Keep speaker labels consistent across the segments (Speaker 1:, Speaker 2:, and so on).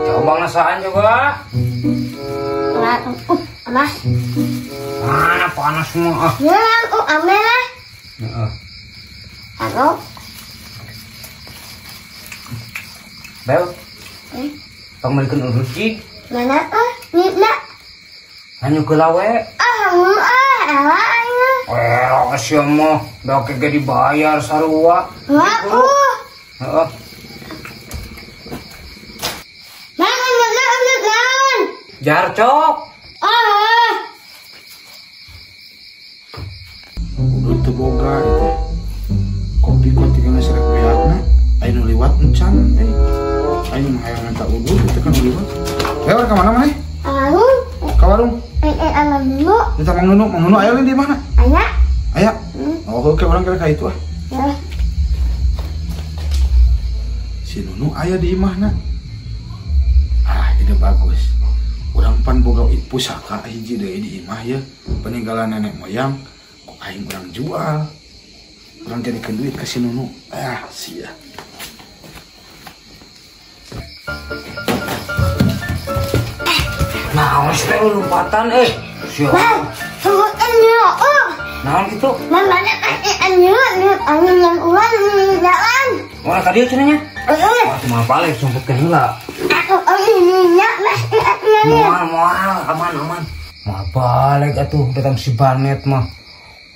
Speaker 1: Coba ngasaan juga.
Speaker 2: Mas.
Speaker 1: Mana panas semua.
Speaker 2: Ya, ambil lah.
Speaker 1: Heeh.
Speaker 2: Halo.
Speaker 1: Bel. Pangmelikeun urut cik.
Speaker 2: Mana nitna.
Speaker 1: Hanyu geula we.
Speaker 2: Ah, ayo.
Speaker 1: Eh, sia mah da ge dibayar sarua.
Speaker 2: Heeh.
Speaker 1: Heeh. Jarcok.
Speaker 2: Ah.
Speaker 3: Udah teu boga itu. Kopi kok tinggal serek beakna, aya nu liwat encan euy. Aing mah hayang minta udud teh kan liwat. Lewat ka mana maneh?
Speaker 2: Warung.
Speaker 3: Ka warung.
Speaker 2: Mang Nunu.
Speaker 3: Minta Mang Nunu, Mang Nunu aya di mana?
Speaker 2: Aya.
Speaker 3: Aya. Oh, oke urang kira ka itu ah.
Speaker 2: Ya.
Speaker 3: Si Nunu aya di imahna. Ah, ide bagus. Urang pan boga pusaka hiji deui di imah ya, peninggalan nenek moyang, kok aing urang jual. Urang jadikeun duit ka si Nunu. Ah, sia.
Speaker 1: Naon sih teh lompatan euy. Sia. Naon kitu?
Speaker 2: Mamana anjeun anu yang uang jalan.
Speaker 1: Urang ka dieu cenah nya?
Speaker 2: Heeh.
Speaker 1: Wah, moal balik sumputkeun heula. Moal, aman, aman. Moal balik atuh datang si Banet mah.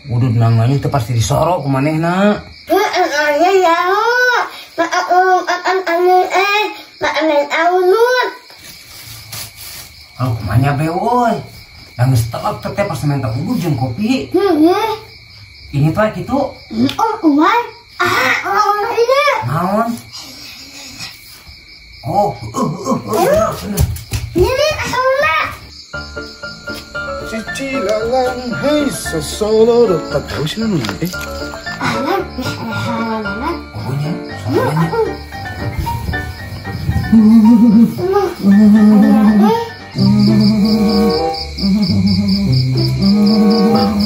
Speaker 1: Udud nanganya teh pasti disorok ku manehna. Halo, kumanya be euy. Nangis telak teh pasti minta udud jeung kopi. Ini tuh kitu.
Speaker 2: Oh, uai. Ah, orang ini.
Speaker 1: Naon? Oh, benar.
Speaker 2: Ini asalna.
Speaker 3: Cici lalang hei sosolo tak tahu sih nunu eh.
Speaker 2: Alang, alang.
Speaker 1: Oh nya, soalnya.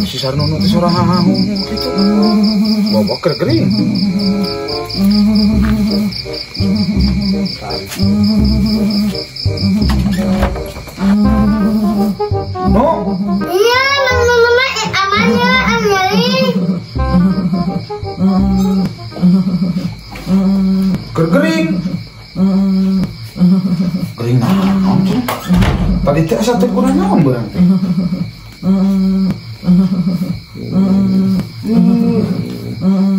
Speaker 3: Si Sarnono teh sora hahahu kitu. Bawa keur gering. No.
Speaker 2: Iya, Mang Nunu mah aman ya, anjing.
Speaker 3: Keur gering. Gering naon cenah? Tadi teh asa teh kurang naon beurang teh.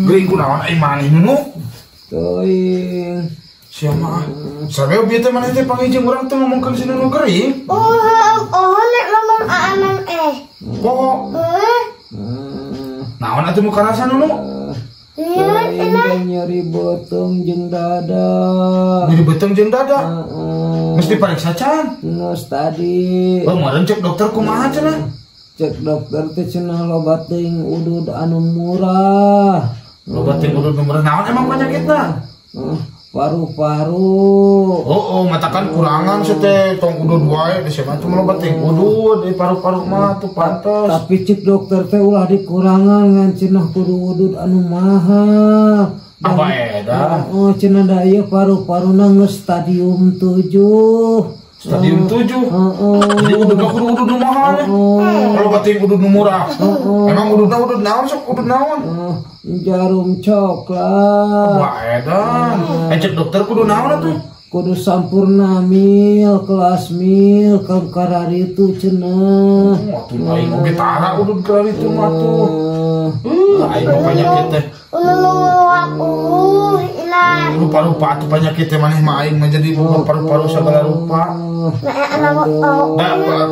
Speaker 3: Gering kunaon ai maneh Nunu?
Speaker 1: Teuing.
Speaker 3: Sia mah. Sabe bieu teh maneh teh pangijing urang teh ngomongkeun si Nunu gering.
Speaker 2: Oh, nek ngomong aman eh.
Speaker 3: Poho. Naon atuh nu karasa Nunu?
Speaker 2: Iya,
Speaker 1: nyeri beuteung jeung dada.
Speaker 3: Nyeri beuteung jeung dada. Mesti pariksa can.
Speaker 1: Geus tadi.
Speaker 3: Oh, meureun cek dokter kumaha cenah?
Speaker 1: Cek dokter teh cenah loba teuing udud anu murah.
Speaker 3: Loba teuing udud nu murah naon emang penyakitna?
Speaker 1: Paru-paru.
Speaker 3: Oh, matakan kurangan sih teh tong udud wae di sana tuh loba teuing udud di paru-paru mah tuh pantes.
Speaker 1: Tapi cek dokter teh ulah dikurangan ngan cenah kudu udud anu mahal.
Speaker 3: Apa eta?
Speaker 1: Oh, cenah da ieu paru-paruna geus stadium 7.
Speaker 3: Stadium 7. Jadi ududna kudu udud nu mahal. Kalau bating udud nu murah. Emang ududna udud naon sok udud naon?
Speaker 1: Jarum coklat.
Speaker 3: Wah edan. Cek dokter kudu naon atuh?
Speaker 1: Kudu sampurna mil, kelas mil, kararitu cenah.
Speaker 3: Atuh aing oge tara udud kararitu mah atuh. Aing mah penyakit teh. Rupa-rupa atuh penyakit teh maneh mah aing mah jadi paru-paru segala rupa. Nah,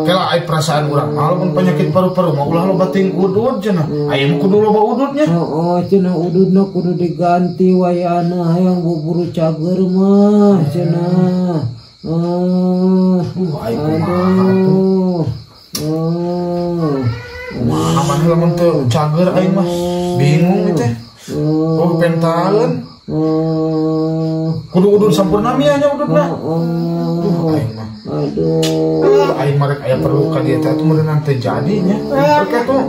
Speaker 3: kela ai perasaan urang mah lamun penyakit paru-paru mah ulah loba ting udud cenah. Aing mah kudu loba ududnya.
Speaker 1: Heeh, cenah ududna kudu diganti wayana hayang buburu cager mah cenah.
Speaker 3: Aing kumaha atuh. Kumaha maneh lamun teu cager aing mah bingung teh. pentaeun. Kudu udud sampurna mia nya ududna. Aing mah. Aduh, aing mah rek aya perlu ka dieu teh atuh meureunnan teu jadi nya. Oke tuh.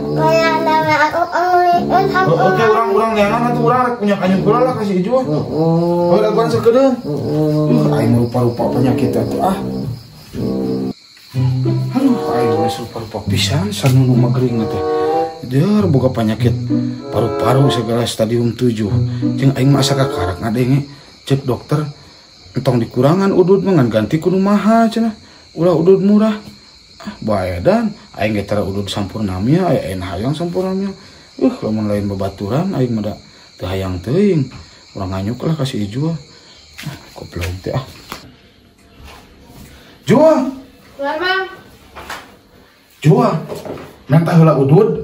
Speaker 3: Oke urang-urang neangan atuh urang rek punya kanyuk heula lah ka si Ijo. Oh, daguan sakedeung. Aing mah rupa-rupa penyakit atuh ah. Aduh, aing geus rupa-rupa pisan sanunu mah gering teh. Dia boga penyakit paru-paru segala stadium 7. Jeung aing mah asa kakarak ngadenge cek dokter entong dikurangan udud mah ngan ganti kudu mahal cenah. Ulah udud murah. Ah, bae dan aing ge tara udud sampurna mia aya hayang sampurna mia. Lamun lain babaturan aing mah da teu hayang teuing. Urang nganyuk lah ka si Ijo. Ah, goblok teh ah. Jual.
Speaker 4: Keluar, Bang.
Speaker 3: Jual. Minta heula udud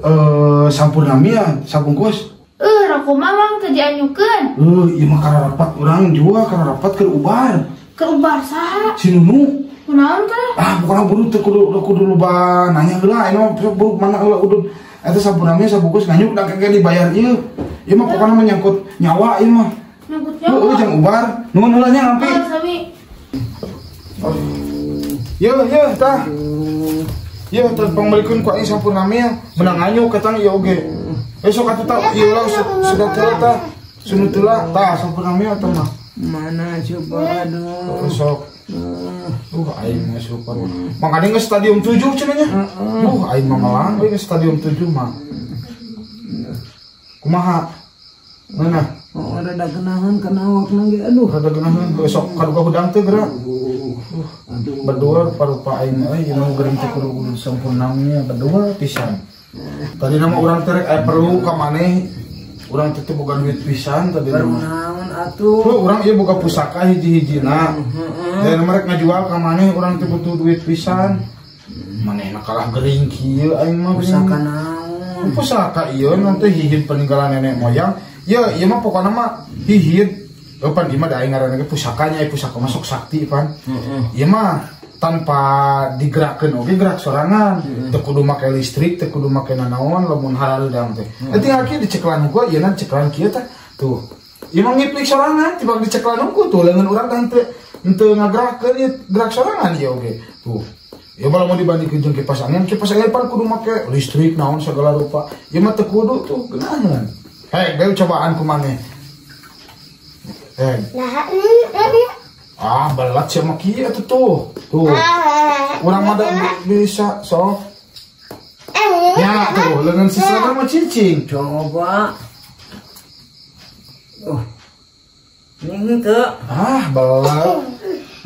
Speaker 3: sampurna mia sabungkus.
Speaker 4: Rokok mah Bang teu dianyukeun.
Speaker 3: Ieu mah kararapat urang jual kararapat keur ubar.
Speaker 4: Keur ubar saha?
Speaker 3: Si Nunu.
Speaker 4: Kunaon teh?
Speaker 3: Ah, pokona buru teu kudu loba nanya heula ayeuna mah buru mana heula udud eta sampurna mia sabungkus nganyuk da kage dibayar ieu. Ieu mah pokona menyangkut nyawa ieu mah.
Speaker 4: Nyangkut nyawa.
Speaker 3: Heuh jeung ubar. Nuhun heula nya ngampi.
Speaker 4: Sami.
Speaker 3: Yeuh, yeuh tah. Yeuh teh pangmeulikeun ku aing sampurna mia menang nganyuk ketang ieu oge. Besok atuh tah ieu lah sudah teh tah. Sunut heula tah sampurna mia teh mah.
Speaker 1: Mana coba aduh.
Speaker 3: Sok. Aing mah super. Mangkane geus stadium 7 cenah nya. Aing mah melang euy geus stadium 7 mah. Kumaha? Mana?
Speaker 1: Oh, rada geunaheun kana awakna ge aduh.
Speaker 3: Rada geunaheun besok kaduga hudang teh geura. Aduh, berdua rupa-rupa aing euy ieu mah geuring teh kudu sampurna mia berdua pisan. Tadi nama urang teh rek aya perlu ka maneh. Urang teh boga duit pisan tadi
Speaker 1: nama. Naon atuh?
Speaker 3: Urang ieu boga pusaka hiji-hijina. Dan mereka ngajual ka maneh urang teh butuh duit pisan. Manehna kalah gering kieu aing mah
Speaker 1: pusaka naon?
Speaker 3: Pusaka ieu nanti hihid peninggalan nenek moyang. Ieu ieu mah pokona mah hihid. Pan ieu mah da aing ngaranna ge pusakanya, pusaka masuk sakti pan. Ieu mah tanpa digerakkeun oge gerak sorangan. Teu kudu make listrik, teu kudu make nanaon lamun harareudang teh. Tinggal kieu diceklan hungkul, ieu na diceklan kieu tah. Tuh. Ieu mah ngiplik sorangan, tibang diceklan hungkul tuh leungeun urang teh henteu ngagerakeun ieu gerak sorangan ieu oge. Tuh. Ieu mah lamun dibandingkeun jeung kipas angin pan kudu make listrik naon segala rupa. Ieu mah teu kudu tuh geunaheun. Hei, deui cobaan ku maneh.
Speaker 2: Nah, ini.
Speaker 3: Ah, belat sih sama kieu atuh tuh. Tuh. Urang mah bisa sok. Ya, tuh leungeun sisana mah cicing.
Speaker 1: Coba. Ini teu.
Speaker 3: Ah, belat.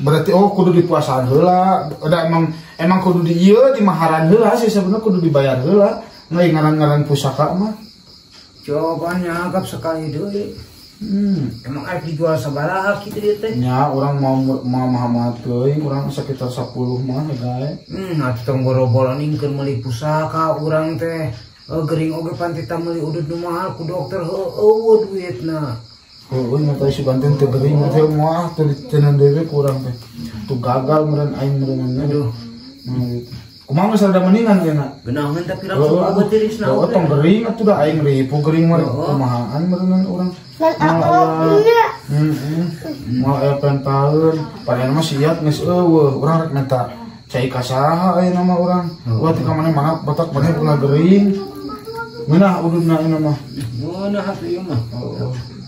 Speaker 3: Berarti oh kudu dipuasaan heula. Udah emang kudu di ieu dimaharan heula sih sebenarnya kudu dibayar heula. Ngai ngaran-ngaran pusaka mah.
Speaker 1: Coba nyakap sekali deui. Emang arek dijual sabaraha kitu dieu teh?
Speaker 3: Nya urang mau mahal teuing, urang sekitar 10 mah gae.
Speaker 1: Atuh tong boro-boro ningkeun meuli pusaka urang teh. Gering oge pan tita meuli udud nu mahal ku dokter heueuh duitna.
Speaker 3: Heueuh nya teh si Banten teu gering teh moal teu ditenan dewe ku urang teh. Tuh gagal meureun aing meureun. Aduh. Nah gitu. Kumaha geus rada mendingan ayeuna?
Speaker 1: Geunaheun tapi langsung obat tirisna.
Speaker 3: Heueuh tong gering atuh da aing ripu gering mah kumahaan meureun urang. Moal aya pentaeun, padahal mah siap geus eueuh, urang rek minta cai ka saha ayeuna mah urang. Wah teh ka maneh-mana batak maneh ulah gering. Ngeunah ududna ayeuna mah.
Speaker 1: Ngeunah atuh ieu mah.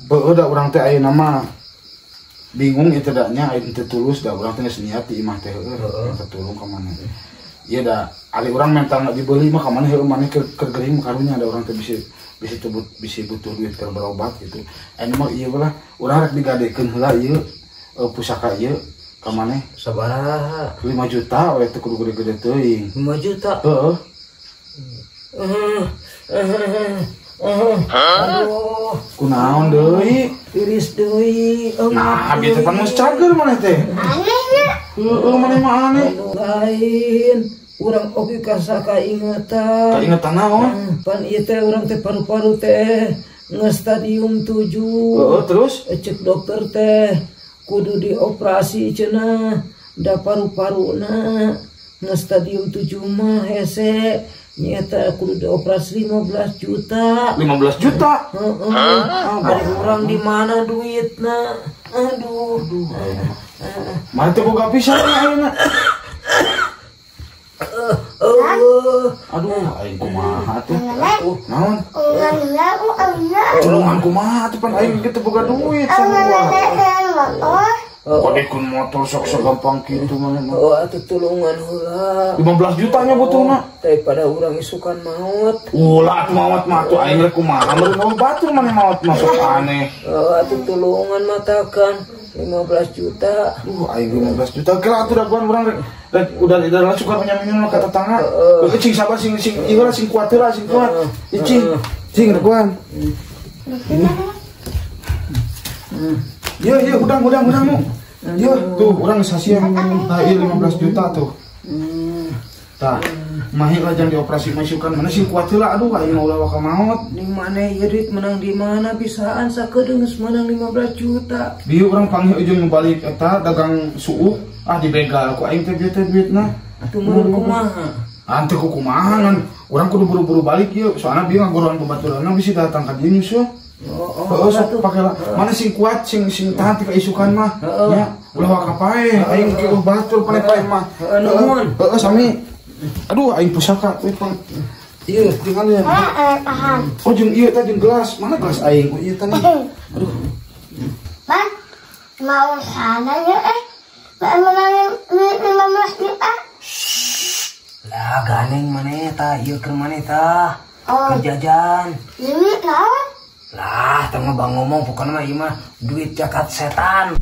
Speaker 3: Heueuh da urang teh ayeuna mah bingung ieu teh da nya ayeuna teh tulus da urang teh geus niat di imah teh heueuh minta tulung ka maneh. Ieu da ari urang minta dibeli mah ka maneh heueuh maneh keur gering mah karunya da urang teh bisi bisi butuh duit keur berobat gitu. Ayeuna mah ieu lah urang rek digadekeun heula ieu pusaka ieu ka maneh.
Speaker 1: Sabaraha?
Speaker 3: 5 juta we teh kudu gede-gede teuing.
Speaker 1: 5 juta?
Speaker 3: Heeh.
Speaker 1: Aduh,
Speaker 3: kunaon deui?
Speaker 1: Tiris deui.
Speaker 3: Nah, abi teh pan geus cager maneh teh.
Speaker 2: Aneh nya.
Speaker 3: Heeh, maneh mah aneh.
Speaker 1: Lain. Urang oge kasa kaingetan.
Speaker 3: Kaingetan naon?
Speaker 1: Pan ieu teh urang teh paru-paru teh nge stadium 7.
Speaker 3: Heeh, terus
Speaker 1: cek dokter teh kudu dioperasi cenah da paru-paruna nge stadium 7 mah hese Nyata kudu dioperasi 15 juta.
Speaker 3: 15 juta?
Speaker 1: Heeh. Ari urang di mana duitna? Aduh.
Speaker 3: Mana teh boga pisan ayeuna? Aduh, aing kumaha tuh? Naon? Tulungan kumaha tuh pan aing kitu boga duit sarua. Kodekun motor sok gampang kitu mah.
Speaker 1: Oh, atuh tulungan heula.
Speaker 3: 15 jutanya butuhna.
Speaker 1: Daripada urang isukan maot.
Speaker 3: Ulah atuh maot mah atuh aing rek kumaha meureun batur maneh maot mah sok aneh.
Speaker 1: Oh, atuh tulungan matakan 15 juta.
Speaker 3: Aing 15 juta kira atuh daguan urang rek udah langsung punya minum ka tetangga. Heuh cing sabar sing sing ieu lah sing kuat heula sing kuat. Cing cing daguan. Ye ye udang mu. Ye tuh urang sasian tah ieu 15 juta tuh. Tah mahi lah jangan dioperasi masukan mana sing kuat heula aduh aing ulah waka maot.
Speaker 1: Di mana ieu duit menang di mana bisaan sakedeung geus menang 15 juta.
Speaker 3: Bieu urang panggil ujung balik eta dagang suuk ah dibegal ku aing teh bieu teh duitna.
Speaker 1: Atuh meureun kumaha?
Speaker 3: Ante ku kumaha ngan urang kudu buru-buru balik ieu soalna bieu ngagoroan babaturanna bisi datang ka dieu nyusul. Oh, sok pake lah. Mana sing kuat sing sing tahan tika isukan mah. Ya, ulah waka pae aing kieu batur pane pae mah.
Speaker 1: Nuhun.
Speaker 3: Heeh, sami. Aduh, aing pusaka tuh pang. Ieu tinggal ya. Oh, jeung ieu teh jeung gelas. Mana gelas aing? Oh, ieu teh nih. Aduh.
Speaker 2: Bang, mau sana ya eh. Menang 15 juta.
Speaker 1: Lah, ganeng maneh tah ieu keur maneh tah. Keur jajan.
Speaker 2: Duit naon?
Speaker 1: Lah, teu mah bang ngomong pokona mah ieu mah duit jakat setan.